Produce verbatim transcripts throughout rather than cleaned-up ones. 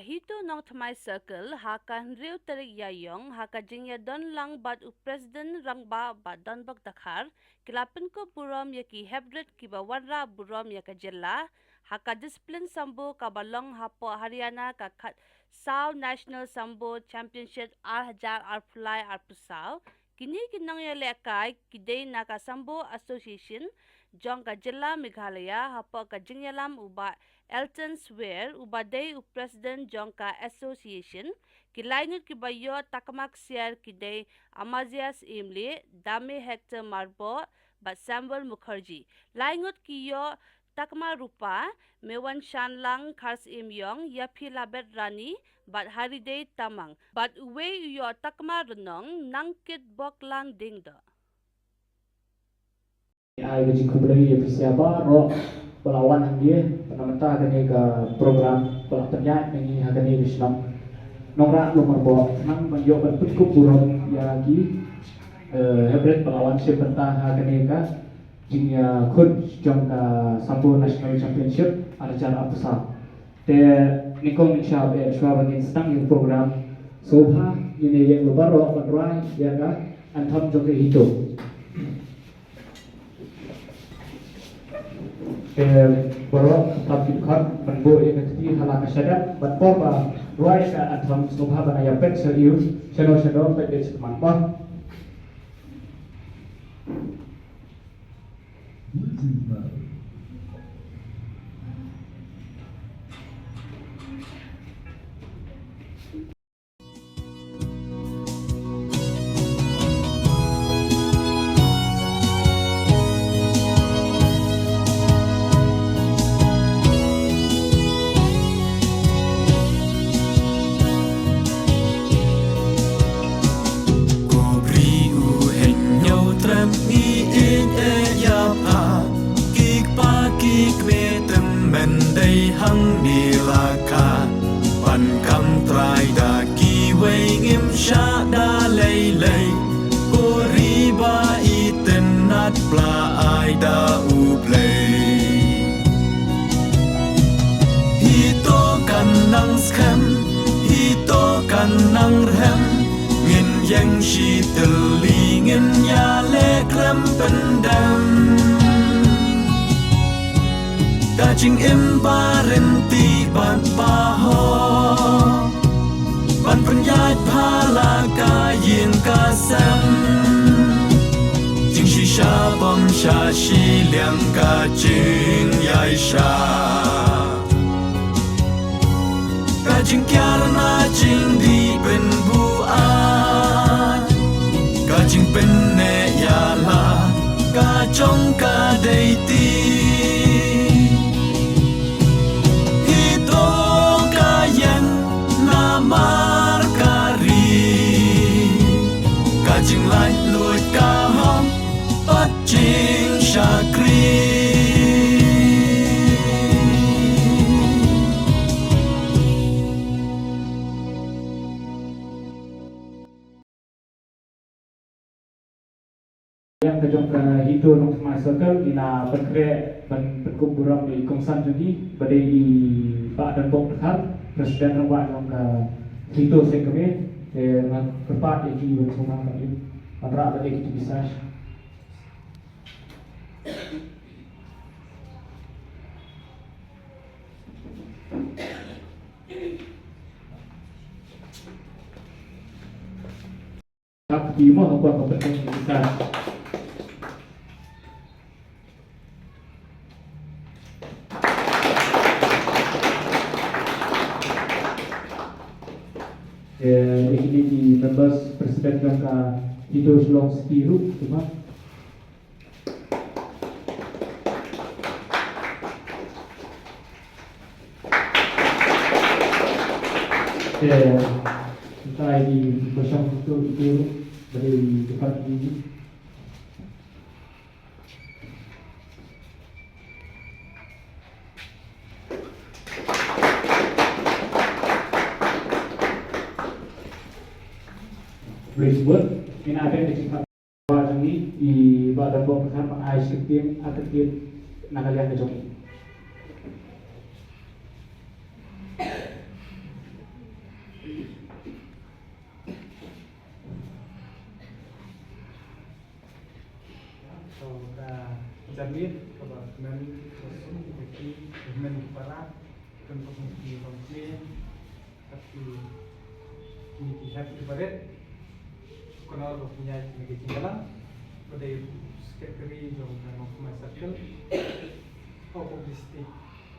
Hito Nongthymmai Circle, ha ka hynriew tarik Ïaïong, ha ka jingïadon lang bad u President Rangbah bad Donbok Dkhar, ki la pynkup burom ïa ki heprit kiba wanrah burom ïa ka jylla ha ka discipline sambo kaba long hapoh Haryana ka khatsaw National Sambo Championship ar hajar arphew lai arphew saw. Kine ki nongïalehkai ki dei na ka Sambo Association jong ka jylla Meghalaya, hapoh ka jingïalam u Bah Elton Swer, uba dei u President jong ka Association. Ki lai ngut kiba ïoh takma ksiar ki dei Amazias Imli, Dame Hector Marbot bad Samuel Mukherjee. Lai ngut ki ïoh takma rupa: Mewan Shanlang, Kharsyim Ïong, Ïaphi Labet Rani bad Haridei Tamang. Bad uwei u ïoh takma rnong: Nangkitboklang Diengdoh. Ai ka jingkhublei ïa phi sha baroh ba la wan hangne, na ka bynta kane ka program ba la pynïaid na ngi ha kane ka shnong Nongrah Lumarbok. Nang ban ïoh ban pynkup burom ïa ki, eh, heprit ba la wan shim bynta ha kane ka jingïakhun jong ka Sambo National Championship ar hajar arphew saw. Te nyngkong nyngshap, eh, shuwa ba ngin sdang ïa ka program, sngewbha ngin ïeng baroh ban rwai ïa ka anthem jong ka HITO. Te baroh, tap ki dkhot ban buh ïa ka kti ha la ka shadap, bad por ba rwai ïa ka anthem, sngewbha ban ïa peit sha ïew, shano shano, peit beit sha tymmen, mo. Ko briew u hynñiew trep ngi ïeit ïa pha, ki kpa ki kmie tymmen dei hangne la kha. Ban kam trai da kiwei ngim shah da lei lei, ko ri ba itynnad pla ai da U Blei. HITO kan nang skhem, HITO kan nang rhem, ngin ïeng shi tylli ngin ïaleh khlem pyndem. Ka jingim ba rynti bad ba hok, ban pynïaid pha la ka ïing ka sem. Jingshisha bym shah shiliang ka jingïaishah. Ka jingkiar na jingdih pynbuaid, ka jingpynneh ïa la ka jong ka dei ti. HITO ka ïeng namar ka ri, ka jinglaitluid ka hok bad jingshakri. Ïa ka jong ka HITO Nongthymmai Circle, ngi la pynkhreh ban pynkup burom ïa i kongsan jong ngi ba dei i Bah Donbok Dkhar, President Rangbah jong ka HITO Seng Kmie. Te nga kyrpad ïa ki ban sngewbha ban ïa ban rah ban ïa ki jingpisa. Kap ki mo ha ka pyntheng ni kita. Eh, ini di members president jong ka HITO Shillong City ruh, cuma Te, kita ini kosong tu itu dari depan ini. Boleh sebut, ini ada yang Ba jong ngi, i Bah Donbok Dkhar, ban ai shakri, ai kyrkieh na ka liang ka jong ngi. Jamir, kaba kmen, kaba sum, kaba ki, kaba kmen, kaba rat, kaba kmen, kaba kmen, kaba kmen, kaba kmen, kaba kmen, kaba kmen, kaba kmen, kaba dei u secretary jong ka Nongthymmai Circle, u publicity,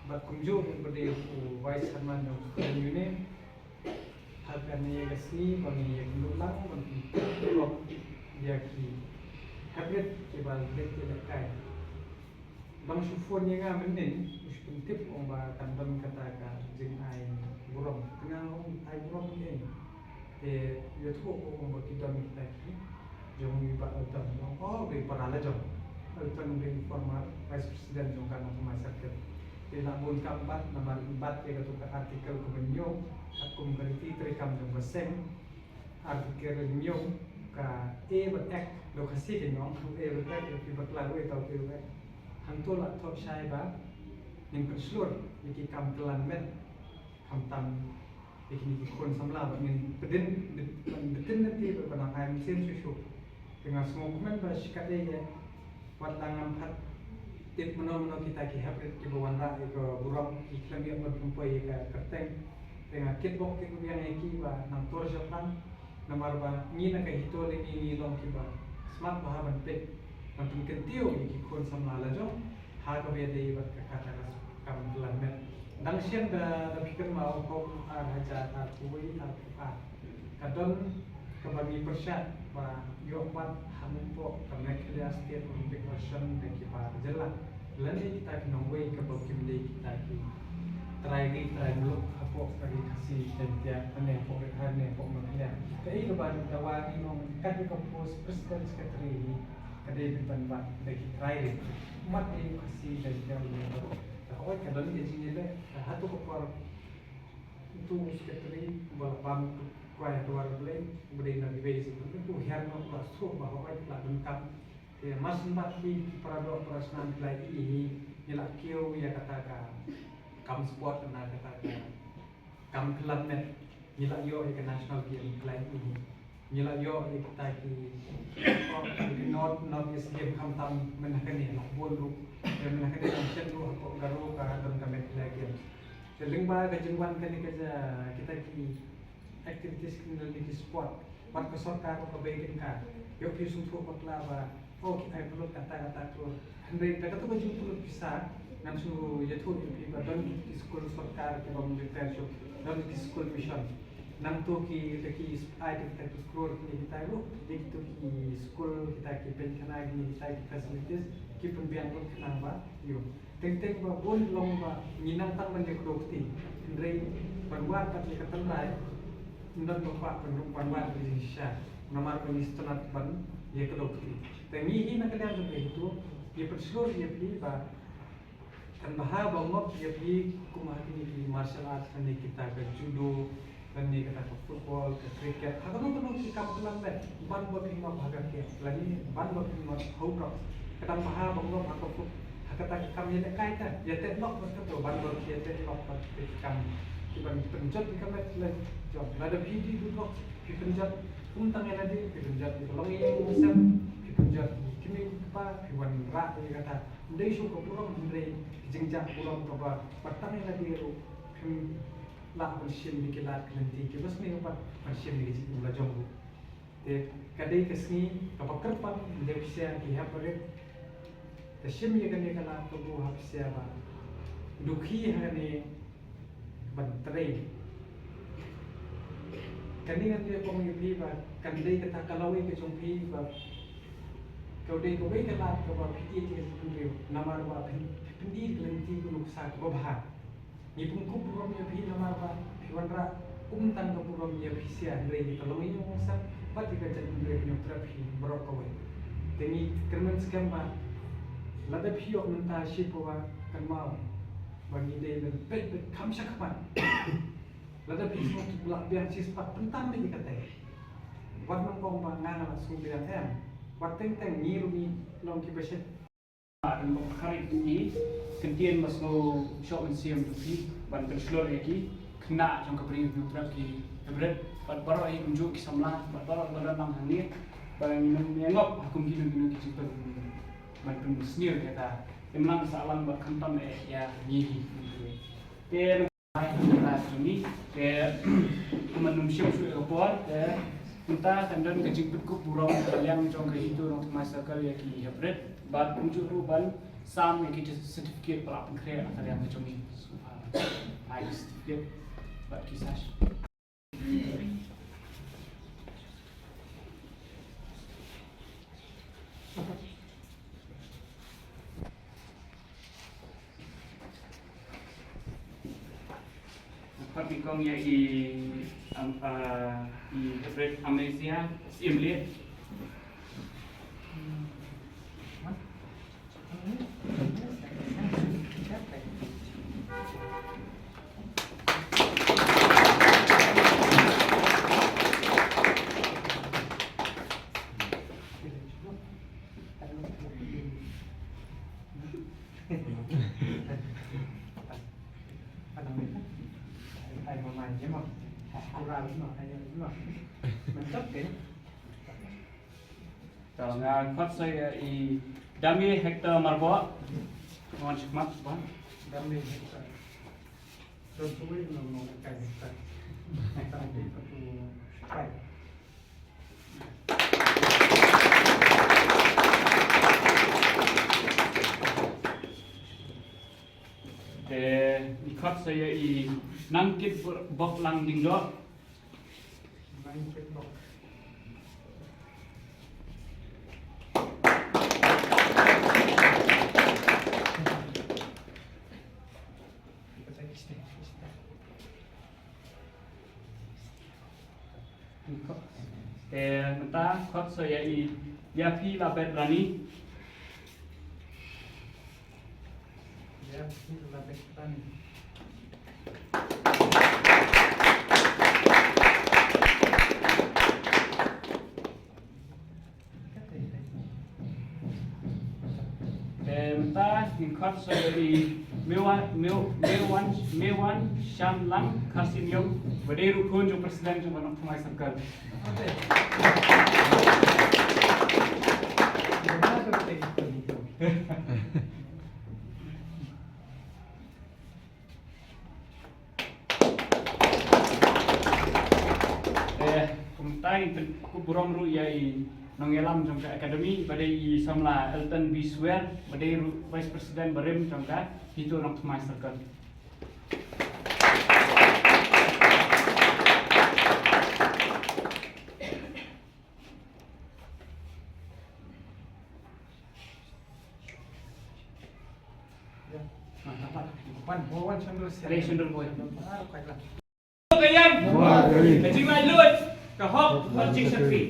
bad kumjuh u ba dei u vice chairman jong ka Student Union, ha kane ka sngi ba ngi ïakynduh lang ban pynpaw ïa ki haprit kiba leh ïalehkai. Dang shu phone ïa nga mynnin, u shu pyntip ong ba kan don kata ka jingai burom. Te nga ong ai burom ïa i. Te ïathuh ko ong ba ki don kita ki jong i Bah Elton. Ong, oh, ba i para la jong. Elton ba i former vice president jong ka Nongthymmai Circle. Te la bun kam bat namar i bat ïa katu ka article kaba hynñiew, kat kum ka riti treikam jong ka seng. Article hynñiew ka A bad Ek, da Khasi kin ong, A bad Ek, ïa phi bakla wei tau A bad Ek. Hangto la thoh shai ba ngin pynshlur ïa ki kam kyllan met, khamtam ïa kine ki khun samla ba ngin pdin, bit-, ban btin lynti ba nang ai mynsiem shuh shuh. Te nga sngewkmen ba shikatdei ïa, wat la ngam pat tip mano mano kita ki haprit kiba wanrah ïa ka burom, ki khlem ïoh ban pynpoi ïa ka kyrteng. Te nga kitbok kitbiang ïa ki ba nang tur shaphrang, namar ba ngi na ka HITO lei ngi, ngi long kiba smat bha ban peit, ban pynkyntiew ïa ki khun samla la jong ha kaba ïadei bad ka, kata ka kam kyllan met. Dang shen da, da phi kynmaw, hapoh ar hajar arphew wei arphew ar, ka don kaba ngi pyrshah ba ïoh bat hapoh ka Meghalaya State Olympic Association da ki bar jylla lane kita ki nongwei kaba kim dei kita ki trai ri trai muluk hapoh ka Ri Khasi Jaiñtia, ne hapoh Ri Khasi ne hapoh Meghalaya. Kaei kaba dawa ngi ong kat ka post president secretary hi ka dei ban bat da ki trai ri. Mat dei Khasi Jaiñtia ne ka hoi ka don ka jingïaleh ka hatu ka por. Utu u secretary uba la bam kwai ha dwar U Blei, uba dei na kiwei sien, utu u hiar noh u la sngewthuh ba hooid la donkam. Te mar shen bad ki para doh para snam ki la ïohi, ngi la kiew ïa kata ka kam sport, na kata ka kam kyllan met, ngi la ïoh ïa ka national game ki la ïohi. Ngi la ïoh ïa kita ki, oh, ki North, North East Games, khamtam mynta kane la bun ruh. Te mynta kane la shen ruh hapoh Garo ka don ka Meghalaya Games. Te lyngba ka jingwan kane ka ja-, kita ki activities kine ki sport, bad ka sorkar ka bei tyngka. Ïoh phi sngewthuh bakla ba, oh, ki ai pynlut kata kata klur. Hynrei da kata ka jingpynlut pisa, ngan shu ïathuh ïa phi ba don ki skul sorkar ki bym ju ter shuh, don ki skul mission. Nangto ki, da ki ai da kita ki klur kine kita ruh, da kito ki skul, kita ki bynkhana, kine kita ki facilities, ki pynbiang ruh khnang ba ïoh. Teng teng ba bun long ba ngi nang tang ban ïakdew kti. Hynrei ban wad pat ïa ka tynrai, ym don ba kwah ban, ban wad ïa ka jingshisha. Namar ba ngi sngewtynnat ban ïakdew kti. Te ngi hi na ka liang jong ka HITO, ngi pynshlur ïa phi ba kan bha ba ngop ïa phi kum ha kine ki martial arts, lane kita ka judo, lane kata ka football, ka cricket, ha kano kano ki kam kyllan met, ban ba phi ngop ha ka camp, lane ban ba phi ngop ha u drok. Ka dang bha ba ngop ha ka foot-, ha kata ka kam ïalehkai ka, ïateh lok bad kato, ban ba phi ïateh lok bad ki kam ki ban pynjot ïa ka met lane jong. Lada phi dih u drok, phi pynjot, kum tang ïa lade, phi pynjot ïa ka longïing longsem, phi pynjot ïa ki kmie ki kpa, phi wanrah ïa kata. Ym dei shuh ka burom, hynrei ka jingjah burom kaba, ba tang ïa lade ruh, phim lah ban shim ïa ki lad ki lynti kiba sniew bad ban shim ïa ka jingim la jong ruh. Te ka dei ka sngi kaba kyrpang, ym dei phi sngewthuh ki hep barit. Te shim ïa kane ka lad kabu ha phi sngewthuh ba dukhi ha kane ban trei. Kane ngan ïa ong ïa phi ba kan dei kata ka lawei ka jong phi ba ka dei kawei ka lad kaba phi ïeit ïa ka jingpynriew namar ba phi, phi pyni ka lynti ka nuksa kaba bha. Ngi pynkup burom ïa phi namar ba phi wanrah ym tang ka burom ïa phi sha hynrei ïa ka longïing longsem bad ïa ka jaitbynriew Hynñiewtrep hi baroh kawei. Te ngi kyrmen skhem ba lada phi ïoh mynta shi pawa, kynmaw ba ngi dei ban peit beit kham shakhmat. Lada phi sngewthuh ba lah biang shi spah, pyntam beit ïa kata. Wat nang ong ba nga nga lah sngewbiang, em. Wat teng teng ngi ruh ngi long kiba shet. Ban bok kharit ki kyntien ba sngewshoh mynsiem ïa phi ban pynshlur ïa ki khynnah jong ka Bri Hynñiewtrep, ki hynrei bad baroh ïa kumjuh ki samla bad baroh ba don lang hangne ba ngin ïa ngop ha kum kino kino ki jingpynlong. ban pynsniew ïa kata. Te mynta sa lang bad khamtam eh ïa ngi hi. Te ai kata jong ngi te kumba nym shim shuh ïa ka por te mynta kan don ka jingpynkup burom na ka liang jong ka HITO Nongthymmai Circle ïa ki heprit bad kumjuh ruh ban sam ïa ki certificate ba la pynkhreh na ka liang ka jong ngi. Ai certificate bad ki sash. Khot nyngkong ïa i, am, ah, i Everett Amnesia, Syiemlieh. Mantap, eh? Tang, ah, khot sa ïa i Dame Hector Marbok. Wan shikmat, Bang. Dame Hector. Don suwi no no kai Hector. Hector di patu kai. Te i khot sa ïa i Nangkitboklang Lyngdoh. Te mynta khot sa ïa i Ïaphi Labet Rani. Te mynta ngin khot sa ïa i Mewan, Mew-, Mewan, Mewan Shanlang Kharsyniong, ba dei ruh khun jong president jong ka Nongthymmai Circle. Eh, kumta ngin pynkup burom ruh ïa i nongïalam jong ka academy, ba dei i samla Elton B Swer, ba dei ruh vice president barim jong ka HITO Nongthymmai Circle. Ka ïam, ka jinglaitluid, ka hok bad jingshakri.